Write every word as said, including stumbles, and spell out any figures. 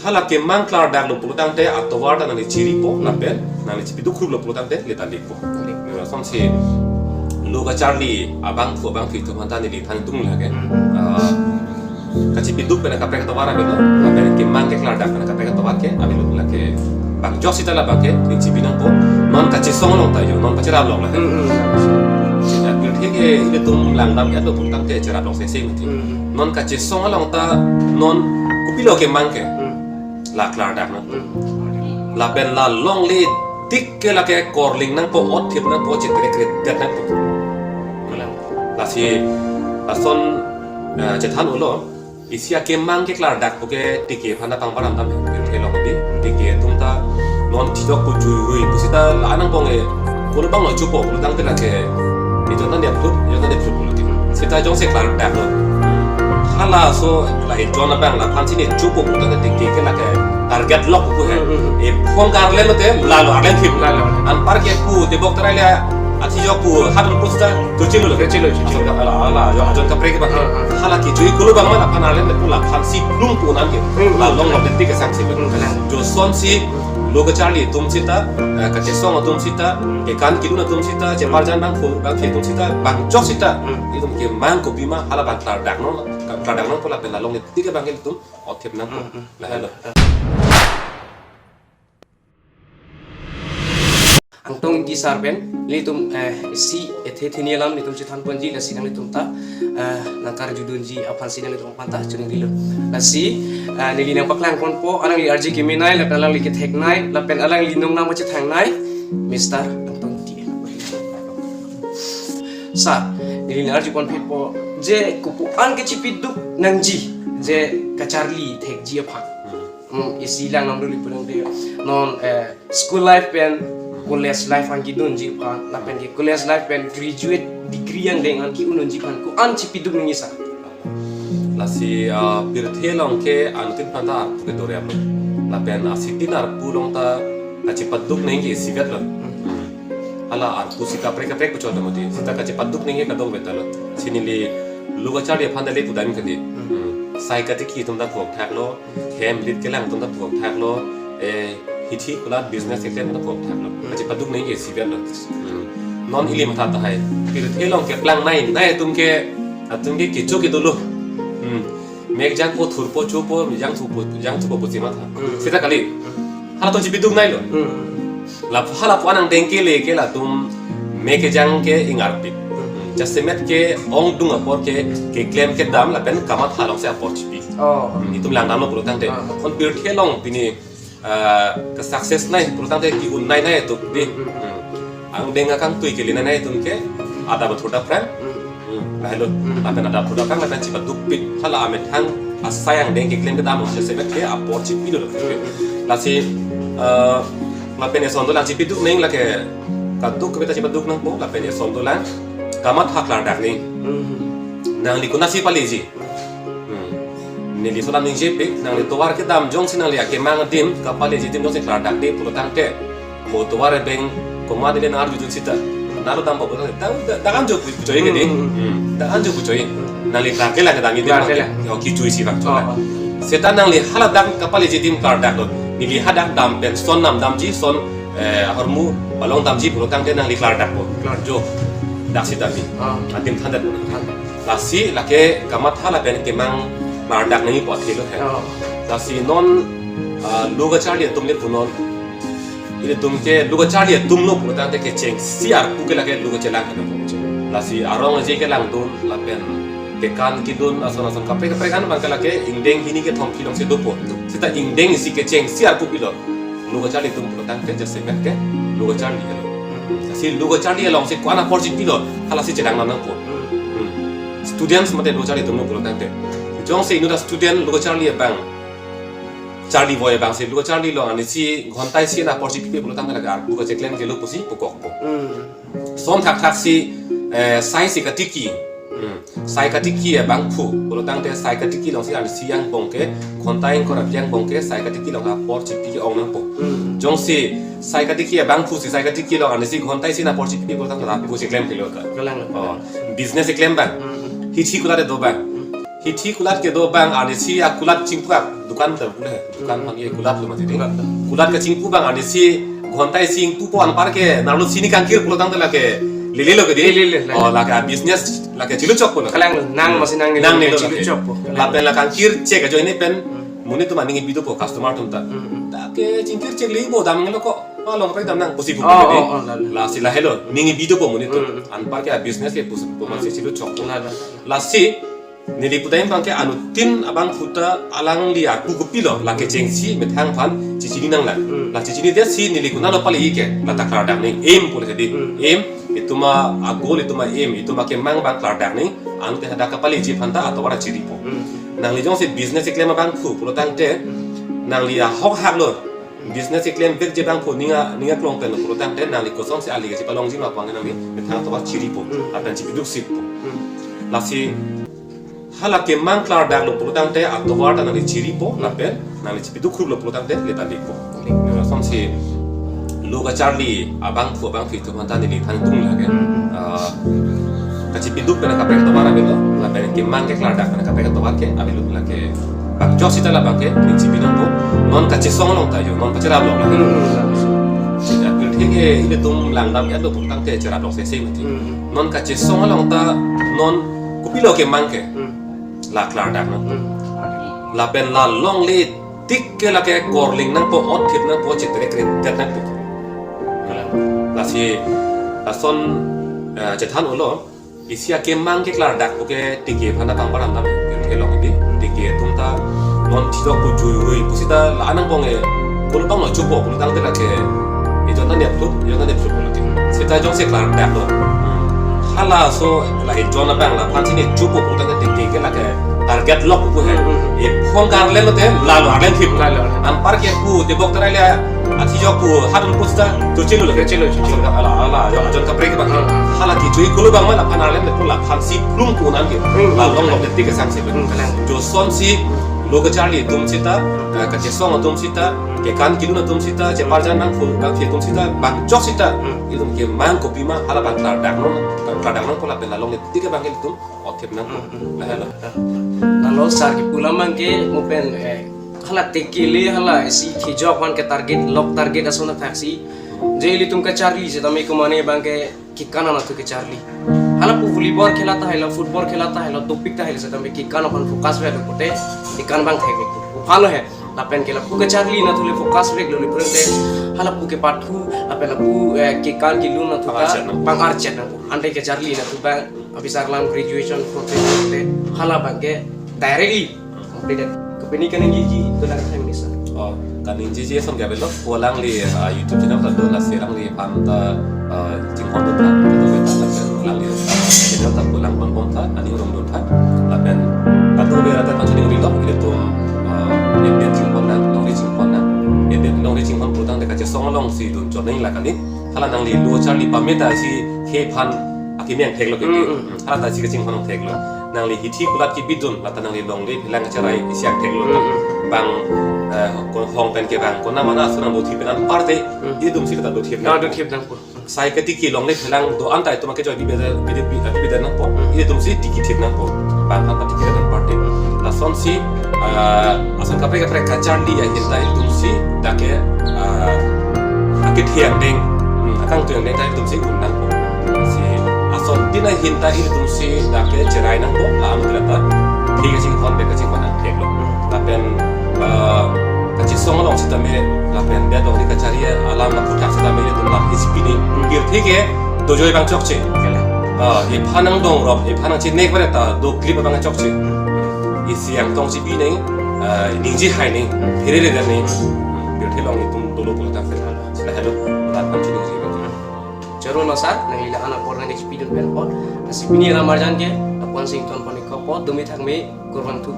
Hala kemang klardaklo pulotangte atovar ta nangli chiripo, lapen nangli chipiduk khuplo pulotangte leta likpo. Lasonsi lo kacharli abangphu abangphi atum aphanta neli than tung lake. Ah, kachipiduk pen kaprek atovar avelo, lapen kemang keklardak pen kaprek atovar ke avelo, lake bang jok sita labang ke neli chipi nangpo, non kachesong along ta jo, non kacherap lok lake. Hmm, hmm. Ya, pirthe ke ilitum langdam ya do pulotangte cherap lok sese mati. Hmm. Non kachesong along ta, non kopilo kemang ke. Hmm. La klardak nang. Hmm. Lapen la longle tik ke lake korling nangpo, ot thip nangpo, chekrek krek det nangpo. Lasi, lason, eh, chethan ulo, isi akemang keklardak puke tiki aphanta pangparam dam, tiki long di, tiki atum ta non chijok pu juirui pusita la angbong e, kono banglo chupo pulotangte lake, ijon ta niap lut, ijon ta niap lut pulo di. Sita jongsi klardaklo. Halaso la ijon abang laphan si ne chupo pulotangte tiki ke lake target lok pu he. Hmm, hmm, hmm. E phone karle lote lalo arlen thip. Lalo. Anpar ke pu tebok terai le athi jok pu hadun pusita tuchilo lo. Tuchilo, tuchilo. Ajon ka, ala, ala, jo, ajon kaprek ke bang. Hmm, hmm. Hala kejui kulu bang ma laphan arlen pu laphan si plung pu nang ke. Hmm, hmm. La long lo tiki ke sangsi. Hmm, hmm. Josonsi lo kacharli atum sita, eh, kachesong atum sita, kekan kedun atum sita, cheparjan bangphu bangphi atum sita, bang jok sita. Hmm. Itum kemang kopima hala bang klardak nang, klardak nangpo lapen la longle tik ke bang ke itum ot thip nangpo. Hmm, hmm. Lahelo. Angtong Engti sar pen, nelitum, eh, isi ethe theni alam nelitum chethan ponji, lasi nanglitum ta, eh, nangkarjudunji aphan si nanglitum aphanta choningri lo. Lasi, eh, neli nangpaklang ponpo, alangli arje kemenei, lapen alangli ketheknei, lapen alangli nongnang pachethangnei, Mister Angtong Engti. Sir, neli nang-arju ponpo, je kopi-an kachipiduk nangji, je kacharli thekji aphan. Hmm, isi lang nang duli pulangte. Non, eh, school life pen college life an kedunji aphan, lapen ke college life pen graduate degree angdeng an ke-un unji aphan, ko-an chipiduk nangji sir? Lasi, ah, pirthe along ke anuttin aphanta arpu ke dore apot. Lapen asitin arpu along ta kachipaduk nangji isivet lo. Hala arpu si kaprek kaprek puchot mati. Sita kachipaduk nangji kadokave ta lo. Si neli lo kacharli aphan ta le pudam kali. Hmm. Sai katiki atum ta phongthak lo. Hem lit kelang atum ta phongthak lo, eh, hithi kulat business keklem atum ta phongthak lo. Hmm. Kachipaduk nangji isivet lo. Hmm. Non ili matha tahai. Pirthe along keplang nei, nei atum ke, atum ke kecho kedo lo. Hmm. Mek jangpo, thurpo, chopo, jangthupo, jangthupo pusi matha. Hmm. Sita kali. Hmm. Hala atum chipiduk nei lo. Hmm. La, hala pu-an angdeng kele ke latum mek kejang ke ingarpik. Hmm. Jasemet ke ongdung apor ke, keklem kedam lapen kamatha along si apor chipi. Oh. Hmm, itum langdamlo pulotangte. Ah. Kon pirthe along pini, ah, ke-success nei pulotangte ke-un nei nei atum di. Hmm, hmm. Hmm. Angdeng akangtui kele nei nei atum ke adap athur dapprang. Hmm. Hmm, lahelo. Hmm. Lapen adap athur dapprang lapen chipadukpik. Hala amethang asai angdeng keklem kedam along jasemet ke apor chipi do. Hmm. Lasi, ah, lapen eson dolang chipiduk nangji lake kadokave ta chipaduk nangpo, lapen eson dolang kamatha klardak nangji. Hmm. Nangli konatsi paleji. Hmm. Neli solam ningjepik, nangli tovar kedam jongsi nangli akemang adim, kapaleji adim jongsi klardakde pulotangte, mo tovar ebeng komat neli nang-arjudun sita. Nalo dampo pulotangte, dak, dak, dak anjo pu, puchoi ke di. Hmm. Hmm. Dak anjo puchoi. Nangli klarke lang kedam adim. Klarke lang. Yo, kejui si bang choi. Oh, oh. Seta nangli hala dak kapaleji adim klardak lo. Neli hadak dam pen son nam damji, son, eh, ahormu palong damji pulotangte nangli klardakpo. Klar. Jo. Dak si damji. Oh. Adim thandet. Thandet. Lasi lake kamatha lapen kemang klardak nangji apot helo he. Oh. Lasi non, ah, lo kacharli atum le punon. Ilitum ke lo kacharli atum lo pulotangte kechengsi arpu ke lake lo kachelang helo. Lasi arong aje kelangdun lapen kekan kedun ason ason kaprek kaprek an abang ke lake ingdeng hini kethom kelong si dopo. Sita ingdeng isi kechengsi arpu pilo. Lo kacharli atum pulotangte jasemet ke lo kacharli helo. Lasi lo kacharli along si ko-an apor chipilo, halasi chelang nangpo. Hmm. Students mate lo kacharli atum lo pulotangte. Jongsi inut ta student lo kacharli abang charli voi abang si lo kacharli along arnisi ghonta isi an apor chipipe pulotangte lake arpu kacheklem kelo pusi pukokpo. Hmm. Son thakthak si, eh, sai si katiki. Hmm. Sai katiki abangphu pulotangte sai katiki along si arnisi angbong ke, ghonta ingkoi ra phli angbong ke sai katiki along apor chipi ke-ong nangpo. Hmm. Jongsi sai katiki abangphu si sai katiki along arnisi ghonta isi an apor chipi pulotangte arpu cheklem kelo ta. Kelang lo. Oh, business keklem abang. Hmm. Hithi kulat do abang. Hmm. Hithi kulat kedo abang arnisi akulat chingpu ak dukan ta bule. Dukan Hmm. bang ye kulat lo mati di. Kulat ta. Kulat kachingpu abang arnisi ghonta isi ingpupo anparke nanglisi ne kangkir pulotangte lake lele lo ke di. Lele, lele. Oh, lake business lake chilu chokpo lo. Kalang nang masi nang ne Nang ne lo chilu lake. chokpo. Lapen la kangkir chek ajoine pen Hmm. monit atum aning kebi dopo customer atum ta. Hmm, hmm. Ta ke chingkir chek le bo dam lo ko. Along kaprek dam nang pusi pu Oh, ke di. oh, oh, lale. Lasi lahelo aning kebi dopo monit atum. Hmm, hmm. Anparke business ke pusi pu masi Hmm. chilu chokpo. Lale. Lasi neli pudam abangke anuttin abangphu ta alangli arpu kopilo lake chengsi methang aphan chechini nanglang. Hmm. La chechinidetsi neli konatlo pale ke lata klardak nang aim pule di. Hmm. Aim, itum a goal, itum a aim, itum akemang abang klardak nang, ante hadak kapaleji aphan ta atovar chiripo. Hmm. Nangli jongsi business keklem abangphu pulotangte Hmm. nangli ahok hak lo. Business keklem vekji abangphu ning a ning aklong pen pulotangte nangli kosonsi ali kachepalongji ma pu nangli methang atovar chiripo. Hmm. Lapen chipiduk sitpo. Hmm. Lasi hala kemang klardak lo pulotangte atovar ta nangli chiripo, Hmm. lapen nangli chipiduk krup lo pulotangte leta lekpo. Lek. Lasonsi lo kacharli abangphu abangphi atum aphan ta neli than tung lake. Hmm. Ah, kachipiduk pen kaprek atovar avelo, lapen kemang keklardak pen kaprek atovar ke avelo lake. Bang jok sita labangke neli chipi nangpo, non kachesong along ta jo, non kacherap along lake. Hmm. Ya, pirthe ke ilitum langdam ya do pulotangte cherap along sese mati. Hmm. Non kachesong along ta non kopilo kemang ke. Hmm. La klardak nang. Hmm. Lapen la longle tik ke lake korling nangpo, otthip nangpo, chetere kre det nangpo. Lasi lason, eh, chethan ulo, isi akemang keklardak pu ke tiki aphan ta pangparam dam, ke long di, tiki atum ta non chidok pu jui hui pusita la anang bong e, kolo bang lo chupo pulotangte lake, ejon ta neplut, ejon ta neplut pulotangte. Sita jongsi klardak lo. Halaso la ejon abang laphan si ne chupo pulotangte tiki ke lake target lock pu he. Hmm, hmm, hmm. Ephong karle lote lalo arleng thip. Lalo arleng. Anparke pu tebok tarai le athi jok pu hatun pusita chuchilo lake. Chuchilo, chuchilo. Ala, ala, jo ajon kaprek abang. Hmm. Hala kechui kolo abang ma laphan arleng le pu laphan si plum pu nangke. Hmm, hmm. La longle tik kesang si. Hmm, kalang. Josonsi lo kacharli atum sita, eh, kachesong atum sita, kekan kelun atum sita, cheparjan nangphu abangphi atum sita, bang jok sita, Hmm. itum kemang kopima hala abang klardak nang, klardak nangpo lapen la longle tik abang itum otthip nangpo. Hmm, hmm. Lahelo. Lalo sar kipu alam abangke mo pen, eh, hala tekele hala isi kejok aphan ke target, lock target ason athaksi. Je ilitum kacharli setame komane abangke kekan anatthu kacharli. Hala pu volleyball khela tahai lo, football khela tahai lo, dopik tahai lo setame kekan aphan focus ave lo pute, kekan abang thek. Aphan lo he. Lapen ke lapu kacharli anatthu le focus ave lo le pute. Hala pu kepathu, lapen lapu, eh, kekan kelun anatthu Pang-archet ta nang. pang-archet nang. Ante kacharli anatthu abang abisar lam graduation, profession te hala abangke directly completed. Kapini kaningjiji dolang kami sir. Oh, kaningjiji ason ke avelo, pu alangli, ah, YouTube channel ta do, lasi alangliphan ta, ah, chinghon duntha, alangli, ah, channel ta pu alang pon pon tha, aning rong duntha, lapen ta do be rata ta chini uri lok, ilitum, ah, edet chinghon nang, longri chinghon nang, edet longri chinghon pulotangte kachesong alongsi dun chot nang la kali, hala nangli lo charli pameta si khephan akimi angthek lo ke. Mm, mm, mm. Hala ta si kachinghon angthek lo. Nangli hithi kulat kebidun, lata nangli longle phelang kacherai isi angthek lo. Mm, mm. Bang, eh, ko-, hong pen ke bang, kona mana ason nang dothip pen anparte, Mm. itum si kata dothip Ah, nang. dothip nangpo. Sai katiki longle phelang do-an ta itum ke joy bibeda, bibeda, bibeda nangpo. Mm. Itum si tiki thip nangpo. Bang apa tiki dan party. Mm. Lasonsi, eh, ason kaprek kaprek kacharli ahin ta itum si dak ke, eh, akethe angdeng, hmm, akangtui angdeng ta itum si un nangpo. Si asontin ahin ta itum si dak ke cherai nangpo, la anu ta thik kachinghon, bek kachinghon angthek lo. Lapen, eh, kachesong along sitame, lapen det along di kachari alam la puthak sitame itum la isi pini. Pirthe ke dojoi abang chokche. Kele. Ah, iphan nangdongrop, iphan nangchinek bare ta doklip abang chokche. Isi angtong chipi nang, ah, ningje hai nang, pherere der nang. Pirthe along itum dolo pulotangte. Lahelo, lapen chini ji abang. Choro no sir, nangli la-an apor nangchipidun pen apot. Lasi pini alam arjan ke, lapu-an si ingtonpon ik-po, dumi thakme, kurvangthu.